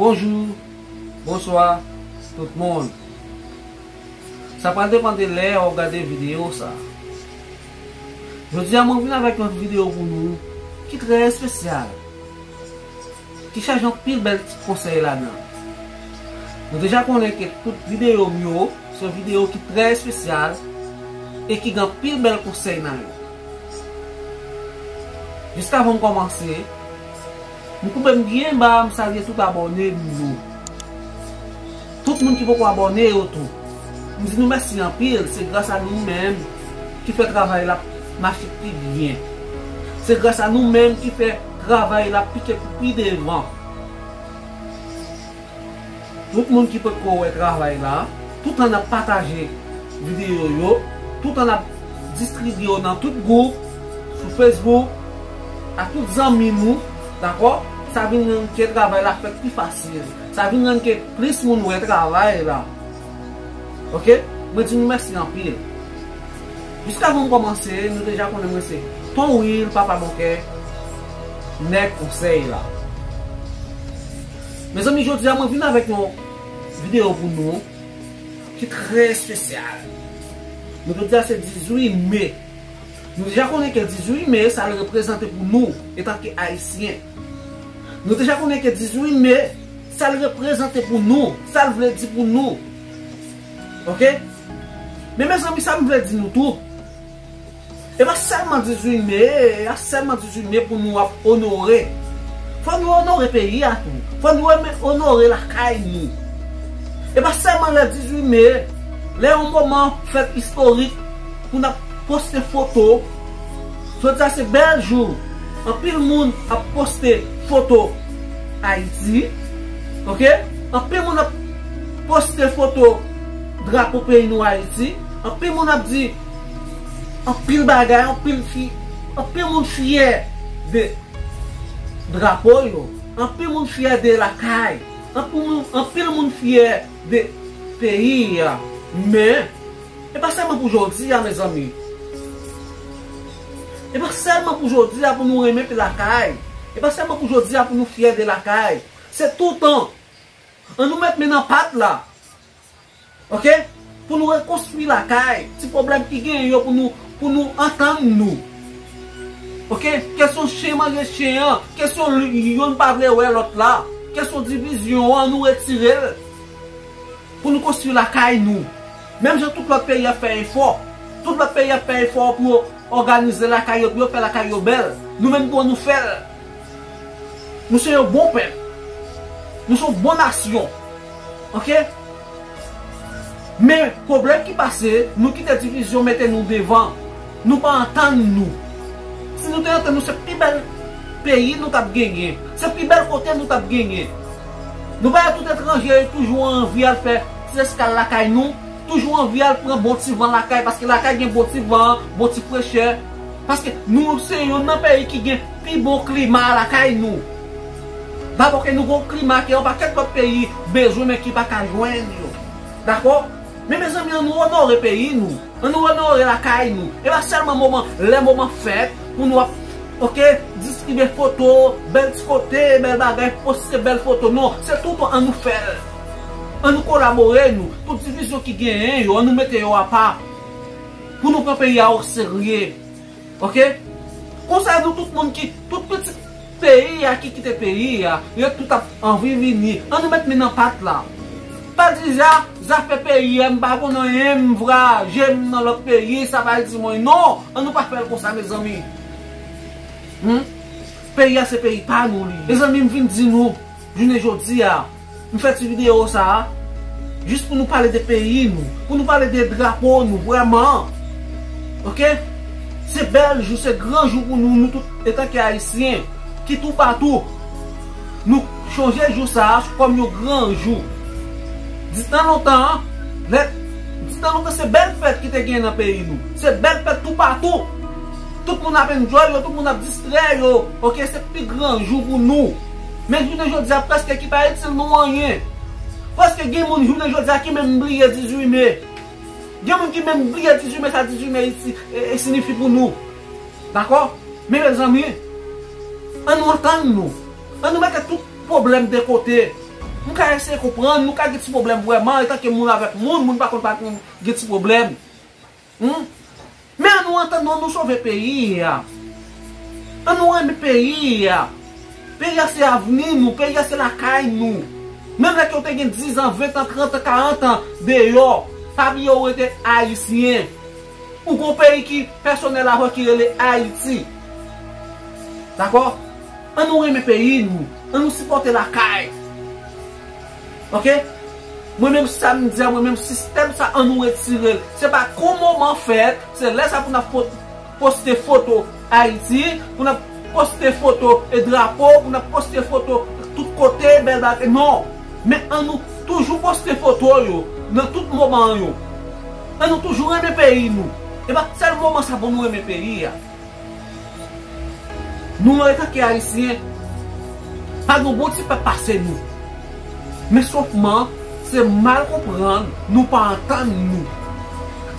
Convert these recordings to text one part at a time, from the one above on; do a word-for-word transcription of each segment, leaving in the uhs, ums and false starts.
Bonjou, bonswa, tout moun. Sa pral depann de lè w ap gade videyo sa. Jodi a, mwen vin avèk yon videyo pou nou ki trè espesyal, ki chaje anpil bèl ti konsèy ladan. Nou deja konnen ke tout videyo m yo se yon videyo ki trè espesyal e ki gen anpil bèl konsèy nan yo. Jiskavan m kòmanse, m koupe m byen ba, m salye tout abòne m yo. Tout moun ki poko abòne yo tou, m di nou mèsi anpil. Se gras a nou menm ki fè travay la mache pi byen. Se gras a nou menm ki fè travay la pike pou pi devan. Tout moun ki potko wè travay la, tout an ap pataje videyo yo, tout an ap distribye yo nan tout gwoup, sou Facebook, a tout zanmi nou, dakò? Sa vin rann ke travay la fèt pi fasil. Sa vin rann ke plis moun wè travay la. Oke? Mwen di nou mèsi anpil. Jiskavan m kòmanse, nou deja konnen mwen se Ton Will, Papa Bòkè, nèg konsèy la. Mezanmi, jodi a mwen vin avèk yon videyo pou nou ki trè espesyal. Nou te di a se dizuit me. Nou deja konnen ke dizuit me, sa l reprezante pou nou, etanke Ayisyen. Nou deja konnen ke dizuit me, sa l reprezante pou nou, sa l vle di pou nou. Oke? Men mezanmi, sa m vle di nou tou, e pa sèlman dizuit me, e pa sèlman dizuit me pou nou ap onore. Fò nou onore peyi a tou. Fò nou eme-, onore lakay nou. E pa sèlman lè dizuit me, lè yon moman fèt istorik pou n ap poste foto. Jodi a se bèl jou. Anpil moun ap poste foto Ayiti. Oke? Anpil moun ap poste foto drapo peyi nou Ayiti. Anpil moun ap di anpil bagay, anpil fi-, anpil moun fyè de drapo yo. Anpil moun fyè de lakay. Anpil moun, anpil moun fyè de peyi a. Men, e pa sèlman pou jodi a, mezanmi. E pa sèlman pou jodi a pou nou renmen lakay. E pa sèlman pou jodi a pou nou fyè de lakay. Se toutan. An nou met men nan pat la. Oke? Pou nou rekonstwi lakay, ti pwoblèm ki genyen yo pou nou, pou nou antann nou. Oke? Kesyon chen manje chen an, kesyon li, yonn pa vle wè lòt la, kesyon divizyon an, nou retire l. Pou nou konstwi lakay nou. Menm jan tout lòt peyi ap fè efò. Tout lòt peyi ap fè efò pou yo òganize lakay yo, pou yo fè lakay yo bèl. Nou menm tou an nou fè l. Nou se yon bon pèp. Nou se yon bon nasyon. Oke? Men, pwoblèm ki pase, nou kite divizyon mete nou devan. Nou pa antann nou. Si nou te antann nou, se pi bèl peyi nou t ap genyen. Se pi bèl kote nou t ap genyen. Nou pa wè tout etranje yo toujou anvi al fè ti eskal lakay nou. Toujou anvi al pran bon ti van lakay, paske lakay gen bon ti van, bon ti frechè. Paske nou se yonn nan peyi ki gen pi bon klima lakay nou. Dabò ke nou gon klima ke yon pakèt lòt peyi bezwen, men ki pa ka jwenn yo. Dakò? Men mezanmi, an nou onore peyi nou. An nou onore lakay nou. E pa sèlman moman, lè moman fèt, pou nou ap, oke, distribye foto, bèl ti kote, bèl bagay, poste bèl foto. Non, se toutan an nou fè l. An nou kolabore nou. Tout divizyon ki genyen yo, an nou mete yo apa. Pou nou pran peyi a oserye. Oke? Konsa nou tout moun ki, tout pitit peyi a ki kite peyi a, yo tout ap anvi vini. An nou met men nan pat la. Pa di za, zafè peyi a, m pa konn anyen, m vre, je m nan lòt peyi, sa pa di mwen. Non, an nou pa fè l konsa, mezanmi. Hmm? Peyi a se peyi pa nou li. Mezanmi, m vin di nou, jounen jodi a, m fè ti videyo sa a, jis pou nou pale de peyi nou, pou nou pale de drapo nou, vrèman. Oke? Se bèl jou, se gran jou pou nou, nou tout, etanke Ayisyen, ki toupatou, nou chonje jou sa a kòm yon gran jou. Di tan lontan, lè, di tan lontan, se bèl fèt ki te gen nan peyi nou. Se bèl fèt toupatou. Tout moun ap enjoy yo, tout moun ap distrè yo. Oke, se pi gran jou pou nou. Men jounen jodi a, prèske ki pa itil nou anyen. Prèske gen moun jounen jodi a ki menm bliye dizuit me. Gen moun ki menm bliye dizuit me, sa dizuit me isi, e, e, siyifi pou nou. Dakò? Men mezanmi, an nou antann nou. An nou mete tout pwoblèm de kote. M ka eseye konprann, nou ka gen ti pwoblèm vrèman, antanke moun avèk moun, moun pa konn pa gen ti pwoblèm. Hmm? Men ann nou antann nou, ann nou sove peyi a. Ann nou renmen peyi a. Peyi a se avni nou, peyi a se lakay nou. Menm lè ke w te gen diz an, ven an, trant an, karant an deyò, pa bliye w rete ayisyen. Ou gon peyi ki pèsonèl avè w ki rele Ayiti. Dakò? Ann nou renmen peyi nou. Ann nou sipòte lakay. Oke? Mwen menm sa m di a, mwen menm sistèm sa, ann nou retire l. Se pa kou moman fèt, se lè sa pou n ap po-, poste foto Ayiti, pou n ap poste foto e drapo, pou n ap poste foto tout kote, bèl bagay. Non! Men ann nou toujou poste foto yo nan tout moman yo. Ann nou toujou renmen peyi nou. E pa sèl moman sa pou nou renmen peyi a. Nou menm antanke Ayisyen, pa gen yon bon ti pèp pase nou. Men sòfman, se mal konprann, nou pa antann nou.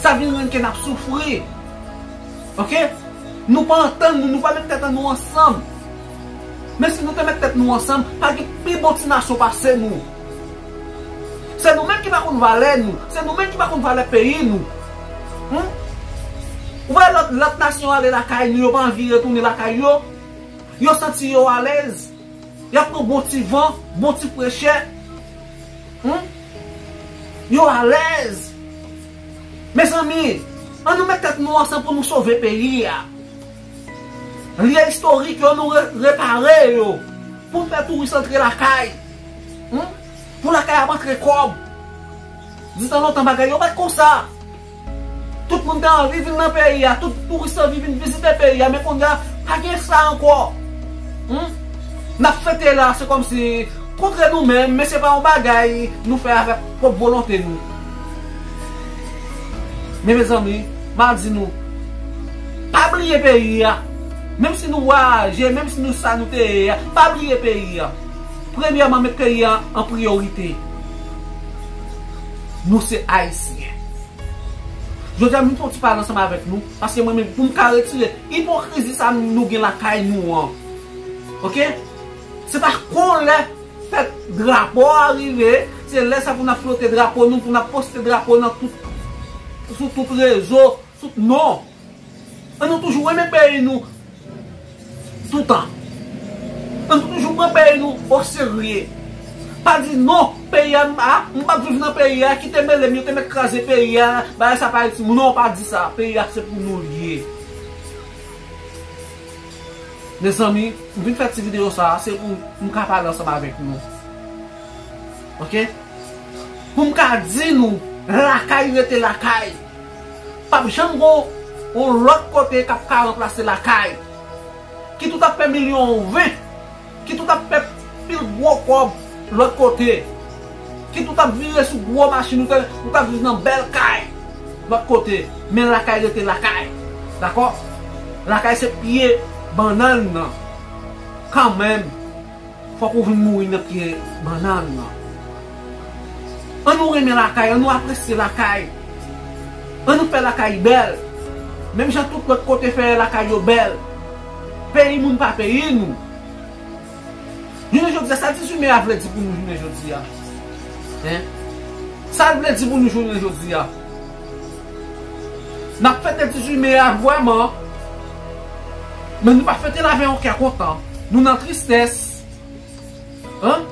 Sa vin rann ke n ap soufri. Oke? Nou pa antann nou, nou pa met tèt an nou ansanm. Men si nou te met tèt nou ansanm, pa gen pi bon ti nasyon pase nou. Se nou menm ki pa konn valè nou. Se nou menm ki pa konn valè peyi nou. Hmm? Ou wè lòt, lòt nasyon ale lakay nou, yo pa anvi retounen lakay yo. Yo santi yo alèz. Y ap pran bon ti van, bon ti frechè. Hmm? Yo alèz. Mezanmi, ann nou met tèt nou ansanm pou nou sove peyi a. Lye istorik yo, nou re-, repare yo. Pou n fè touris antre lakay. Hmm? Pou lakay ap antre kòb. Ditan lontan bagay yo pa t konsa. Tout moun te anvi vin nan peyi a, tout touris anvi vin vizite peyi a, men kounye a, pa gen sa ankò. Hmm? N ap fete la, se kòmsi kontre nou menm, men se pa yon bagay nou fè avèk pwòp volonte nou. Men mezanmi, m a di nou, pa bliye peyi a. Menm si nou vwayaje, menm si nou sa nou te ye a, pa bliye peyi a. Premyèman, met peyi a an priyorite. Nou se Ayisyen. Jodi a, m fè yon ti pale ansanm avèk nou, paske mwen menm, pou m ka retire ipokrizi sa nou gen lakay nou an. Oke? Se pa kon lè fèt drapo a rive, se lè sa pou n ap flote drapo nou, pou n ap poste drapo nan tout, sou tout rezo, sou, non. Ann nou toujou renmen peyi nou toutan. Ann nou toujou pran peyi nou oserye. Pa di non, peyi a, m, a, m p ap viv nan peyi a, kite mele m, yo te mèt kraze peyi a, bagay sa pa itil. Non, pa di sa, peyi a se pou nou l ye. Mezanmi, m vin fè ti videyo sa a, se pou m ka pale ansanm avèk nou. Oke? Pou m ka di nou, lakay rete lakay. P ap janm gon yon lòt kote k ap ka ranplase lakay. Kit ou t ap fè milyon ven, kit ou t ap fè pil gwo kòb lòt kote, kit ou t ap vire sou gwo machin, ou t, ou t ap viv nan bèl kay lòt kote, men lakay rete lakay. Dakò? Lakay se pye bannann nan. Kanmenm, fòk ou vin mouri nan pye bannann nan. Ann nou renmen lakay, ann nou apresye lakay. Ann nou fè lakay bèl. Menm jan tout lòt kote fè lakay yo bèl. Peyi moun pa peyi nou. Jounen jodi a, sa dizuit me a vle di pou nou jounen jodi a? Hein? Sa l vle di pou nou jounen jodi a? N ap fete dizuit me a vrèman, men nou pa fete l avè yon kè kontan. Nou nan tristès. Hein?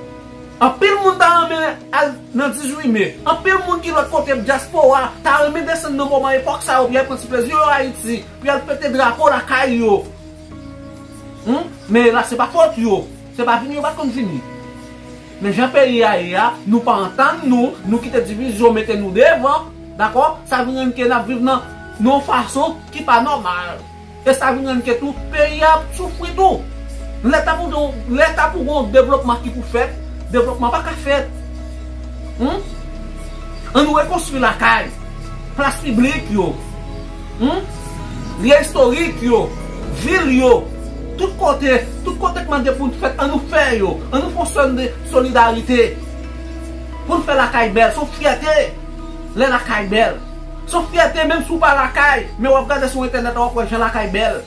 Anpil moun ta renmen al nan dizuit me. Anpil moun ki lòt kote dyaspora ta renmen desann nan moman epòk sa yo pou y al pran ti plezi yo Ayiti, pou y al fete drapo lakay yo. Hmm? Men la se pa fòt yo. Se pa vini yo pa t konn vini. Men jan peyi a ye a, nou pa antann nou, nou kite divizyon mete nou devan, dakò? Sa vin rann ke n ap viv nan, nan yon fason ki pa nòmal. E sa vin rann ke tou, peyi a ap soufri tou. Lè ta pou gen, lè ta pou gen yon devlopman ki pou fèt, devlopman pa ka fèt. Hmm? Ann nou rekonstwi lakay, plas piblik yo, hmm? Lye istorik yo, vil yo, tout kote, tout kote k mande pou n fèt, ann nou fè yo, ann nou fè yon sèl de solidarite. Pou n fè lakay bèl, se yon fyète lè lakay bèl. Se yon fyète menm si w pa lakay, men w ap gade sou entènèt la, w ap wè jan lakay bèl.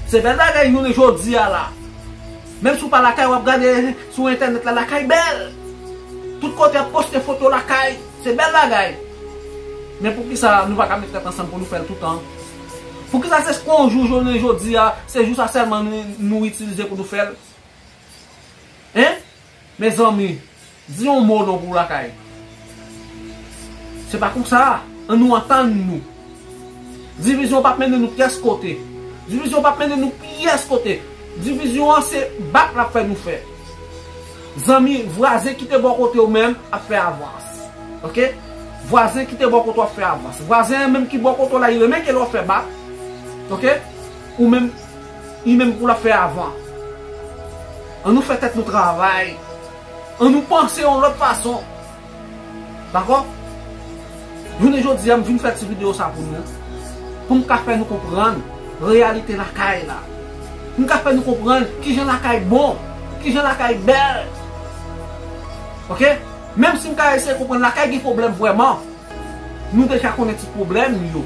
Se bèl bagay jounen jodi a la. Menm si w pa lakay, w ap gade sou entènèt la, lakay bèl. Tout kote ap poste foto lakay, se bèl bagay. Men poukisa nou pa ka met tèt ansanm pou nou fè l toutan? Poukisa se kon jou jounen jodi a, se jou sa sèlman nou, nou itilize pou nou fè l? Hein? Mezanmi, di yon mo non pou lakay. Se pa konsa, ann nou antann nou. Divizyon p ap mennen nou pyès kote. Divizyon p ap mennen nou pyès kote. Divizyon an se bak l ap fè nou fè. Zanmi, vwazen ki te bò kote w menm ap fè avans. Oke? Vwazen ki te bò kote w ap fè avans. Vwazen an menm ki bò kote w la, li renmen ke lè w fè bak. Oke? Ou menm, li menm pou l ap fè avan. Ann nou fè tèt nou travay. Ann nou panse yon lòt fason. Dakò? Jounen jodi a, m vin fè ti videyo sa pou nou. Pou m ka fè nou konprann reyalite lakay la. Pou m ka fè nou konprann kijan lakay bon, kijan lakay bèl. Oke? Menm si m ka eseye konprann lakay gen pwoblèm vrèman, nou deja konnen ti pwoblèm yo.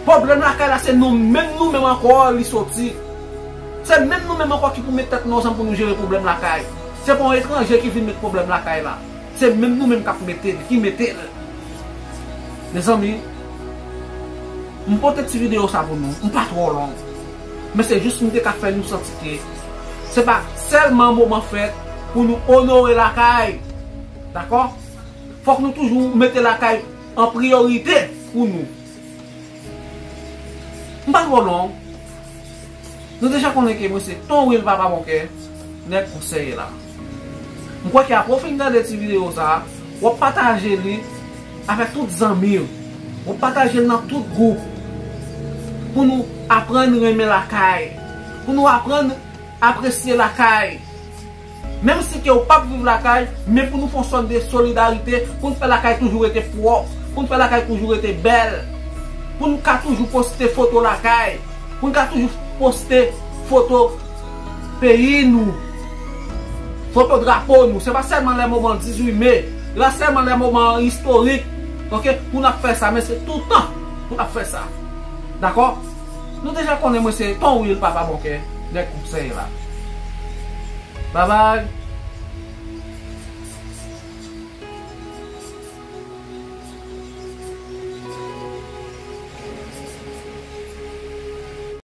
Pwoblèm lakay la se nou menm, nou menm ankò li soti. Se menm nou menm ankò ki pou met tèt nou ansanm pou nou jere pwoblèm lakay. Se pa yon etranje ki vin met pwoblèm lakay la. Se menm nou menm k ap mete l, ki mete l. Mezanmi, m pote ti videyo sa pou nou. M pa twò long. Men se jis m te ka fè nou santi ke se pa sèlman moman fèt pou nou onore lakay. Dakò? Fòk nou toujou mete lakay an priyorite pou nou. M pa twò long. Nou deja konnen ke mwen se Ton Will Papa Bon Kè, nèg konsèy la. M kwè ke apre w fin gade ti videyo sa a, w ap pataje li avèk tout zanmi w. W ap pataje l nan tout gwoup. Pou nou aprann renmen lakay. Pou nou aprann apresye lakay. Menm si ke w p ap viv lakay, men pou nou fè yon sòt de solidarite, pou n fè lakay toujou rete pwòp, pou n fè lakay toujou rete bèl, pou n ka toujou poste foto lakay, pou n ka toujou poste foto peyi nou, foto drapo nou. Se pa sèlman lè moman dizuit me, se pa sèlman lè moman istorik, oke, pou n ap fè sa, men se toutan pou n ap fè sa. Dakò? Nou deja konnen mwen se Ton Will Papa Bon Kè, nèg konsèy la. Babay.